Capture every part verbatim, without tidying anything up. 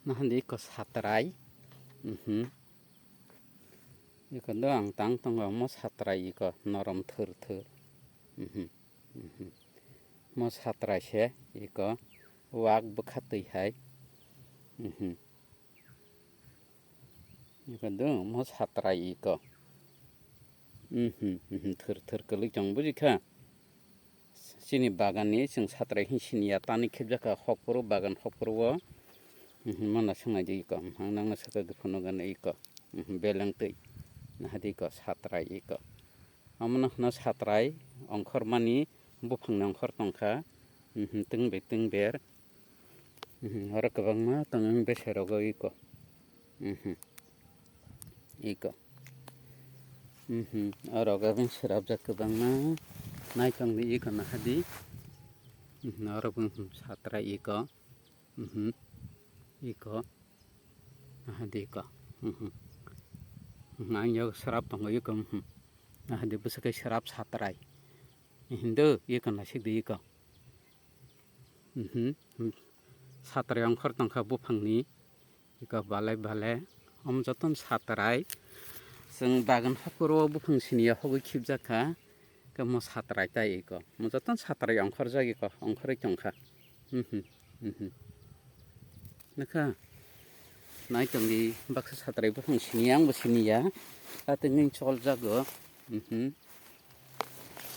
Nahandi iko satrai. Mhm. Iko do ang tang tongo mo satrai iko norom thur thur. Mhm. Mhm. Mo satrai se iko wak bwkha twi hai. Mhm. Iko do mo satrai iko. Mhm, mhm, thur thur kwlwi tong bujikha. Chini bagan ni chwng satrai hin siniya tani khibjakha hokphuru bagan hokphuru o. Mhm, mana swngnai di iko. Ang nangno sakha gw phunukgani iko. Mhm, beleng twi. Nahadi iko satrai iko. Omono hwno satrai ongkhormani buphangni ongkhor tongkha. Mhm, twng bai twng ber. Mhm, oro kwbangma tongo bese rogo iko. Mhm. Iko. Mhm. Oro gabin sirapjak kwbangma. Naitongdi iko nahadi. Mhm, oro bo, mhm, satrai iko. Mhm. Iko. Nahadi iko. Mhm. Mhm, ang yago sirap tongo iko. Mhm. Nahadi bwswk khe sirap satrai. Hindu iko nasikdi iko. Mhm. Satrai ongkhor tongkha buphangni. Iko balai balai. Om joton satrai. Chwng bagan hokoro buphang siniya hogwi khibjakha. Iko mo satrai tai iko. Mo joton satrai ongkhorjak iko. Ongkhorwi tongkha. Mhm. Mhm. Nokha. Naitongdi baksa satrai buphang siniya, angbo siniya. Atwngwi choljago. Mhm.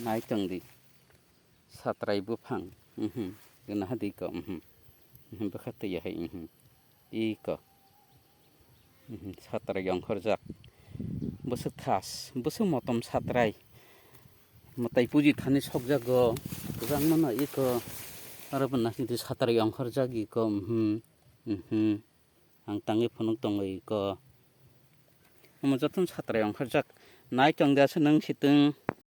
Naitongdi. Satrai buphang. Mhm. Gana hadi ko. Mhm. Mhm. Bwkha twi hai. Mhm. Iko. Mhm. Satrai ongkhorjak. Bwswk thas. Bwswk motom satrai. Mwtai puji thani sokjago. Kwbangma no iko. Aro bo naisingtwi satrai ongkhorjak iko. Mhm. Mhm. Ang tangwi phunuk tongo iko. Omo jotono satrai ongkhorjak. Naitongdi aswk nwng sitwng.